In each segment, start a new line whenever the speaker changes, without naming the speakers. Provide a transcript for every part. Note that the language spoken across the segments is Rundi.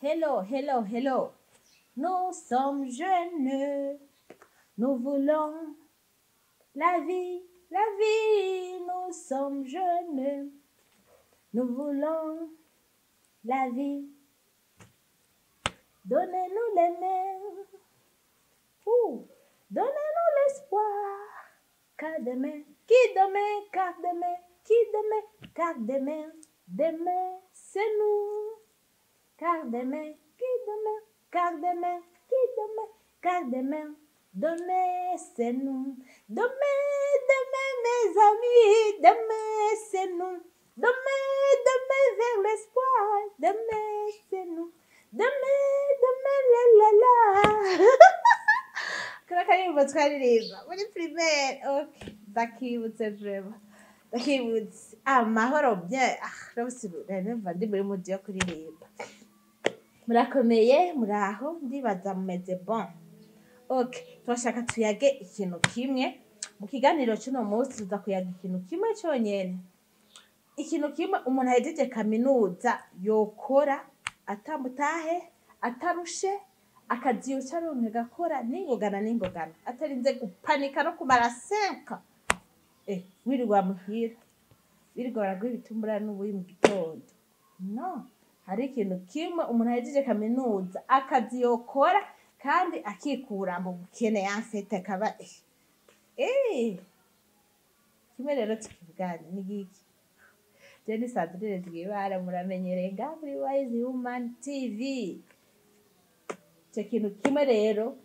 Hello, hello, hello. Nous sommes jeunes, nous voulons la vie, la vie. Nous sommes jeunes, nous voulons la vie. Donnez-nous les mains, ouh, donnez-nous l'espoir. Car demain, qui demain, car demain, qui demain, car demain, demain, c'est nous. Car demain, qui demain, car demain, qui demain, car demain, demain, c'est nous. Demain, demain, mes amis, demain, c'est nous. Demain, demain, vers l'espoir, demain, c'est nous. Demain, demain, la la la. Kariya karirimbo twaririmba muri primaire. Ok, ndakibutse vraiment. Ndakibutse. Amahoro bien. Ah, rwose numva ndi muri mood yo kuririmba. Murakomeye, muraho, ndibaza mumeze bon. Ok, turashaka tuyage ikintu kimwe. Mu kiganiro c'uno munsi tuza kuyaga ikintu kimwe conyene. Ikintu kimwe umuntu ahejeje kaminuza yokora atamutahe, atarushe, akazi yoca aronka agakora n'ingogana n'ingogana, atarinze gupanika no kumara 5 wirirwa muhira, wirirwa baraguha ibitumbura n'ubuyi mu gitondo. No, hari ikintu kimwe umuntu ahejeje kaminuza akazi yokora kandi akikura mu bukene yamfete akaba kimwe rero tukivugane ni giki. Je ni Sandrine Rwibara, muramenyereye ngaha kuri Wise Woman TV. Ico kintu kimwe rero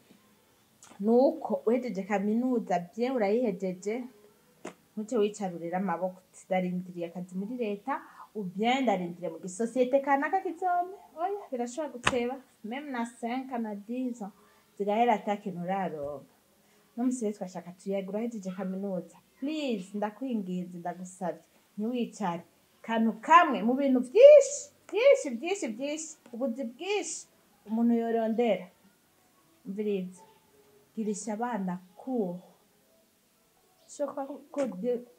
nuko uhejeje kaminuza bien urayihejeje, ntuce wicarurira amaboko uti ndarindiriye akazi muri leta ou bien ndarindiriye mu gisosiyete kanaka kizome. Oya, birashobora guteba même na 5 na 10 ans zigahera ata kintu uraronka. No musi rero twashaka tuyage, urahejeje kaminuza, please ndakwinginze, ndagusavye ntiwicare. Kantu kamwe mu bintu vyinshi vyinshi vyinshi vyinshi, ubuzi bwinshi umuntu yorondera, umviriza, girisha abana cours.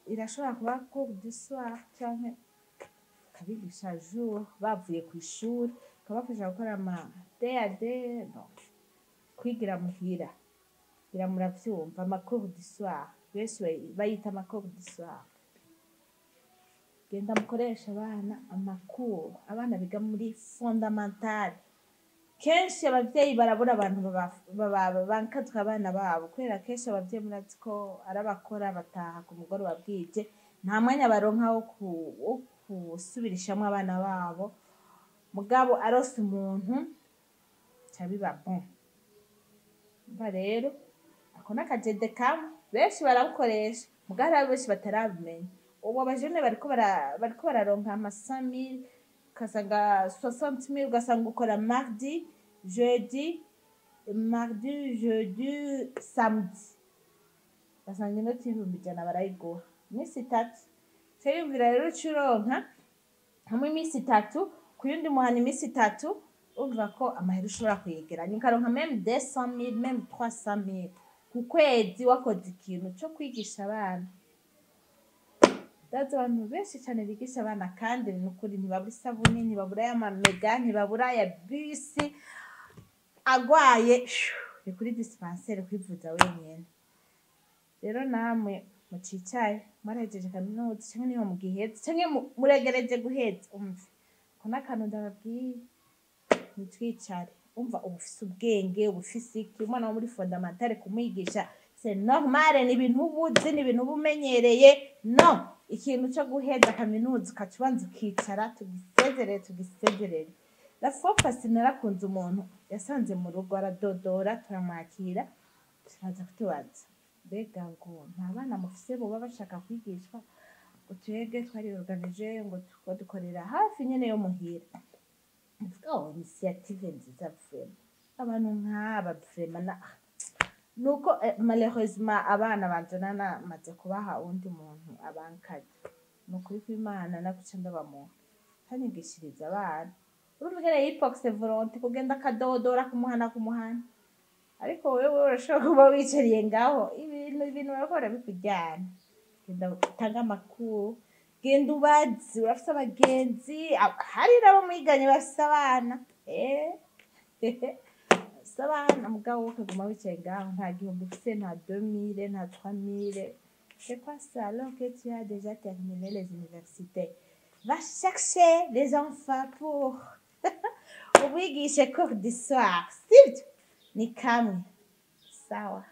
Irashobora kuba cours du soir canke ukabigisha jour bavuye kw'ishuri, ukabafasha gukora ama DAD, bon, kwigira muhira. Ngira muravyumva, ama cours du soir benshi bayita ama cours du soir. Genda mukoresha abana ama cours, abana biga muri fondamentale. Kenshi abavyeyi barabura abantu bankatwa abana babo, kubera kenshi abavyeyi murazi ko ari abakora bataha ku mugoroba bwije, nta mwanya baronka wo gusubirishamwo abana babo. Mugabo arose umuntu ca biba bon. Umva rero ako n'akajede kamwe benshi barabukoresha, mugabo hariho benshi batarabimenya. Ubu abajene bariko bararonka ama 5000, ugasanga 60000, ugasanga ukora mardi, jeudi, mardi, jeudi, samedi, ugasanga inoti 100,000 barayiguha iminsi itatu. Ca wiyumvira rero uca uronka hamwe iminsi itatu ku yundi muhana iminsi itatu, urumva ko amahera ushobora kuyegeranya ukaronka même 200 000, même 300 000 ku kwezi wakoze ikintu co kwigisha abana. Ndazi abantu benshi cane bigisha abana kandi nukuri ntibabura isabuni, ntibabura y'amamega, ntibabura aya bisi, agwaye ni kuri dispensaire kwivuza wenyene. Rero namwe mucicaye mwarahejeje kaminuza canke niho mugiheze canke muregereje guheza, umve ko n'akantu ndababwiye, ntitwicare. Umva uba ufise ubwenge, uba ufise iki, umwana wo muri fondamentale kumwigisha c'est normal, ni ibintu uba uzi, ni ibintu uba umenyereye. No, ikintu co guheza kaminuza ukaca ubanza ukicara, tugisezerere, tugisezerere. La fois passée narakunze umuntu yasanze mu rugo aradodora, turamwakira, turaza kutubaza mbega ngo nta bana mufise boba bashaka kwigishwa, ngo twebwe twariorganije ngo tuko dukorera hafi nyene yo muhira. Ndavuga, oh, initiative nziza vraiment, abantu nk'aba vraiment na nuko malheureusement abana banje namaze kubaha uwundi muntu abankaje. Ni ukuri kw'Imana naguca ndabamuha, kanyigishiriza abana. Urumva ingene yipokse volonté kugenda akadodora kumuhana kumuhana. Ariko wewe urashobora kuba wicariye ngaho, ibintu bariko barabikujyana. Genda utange amakuru, genda ubaze, urafise abagenzi, hari n'abo mwiganye bafise abana, bafise abana, mugabo wowe ukaguma wicaye ngaho, nta gihumbi ufise, nta 2000, nta 3000. C'est quoi ça, alors que tu as déjà terminé les universités? Va chercher les enfants pour ubigishe cours du soir, sibyo? Ni kamwe, sawa.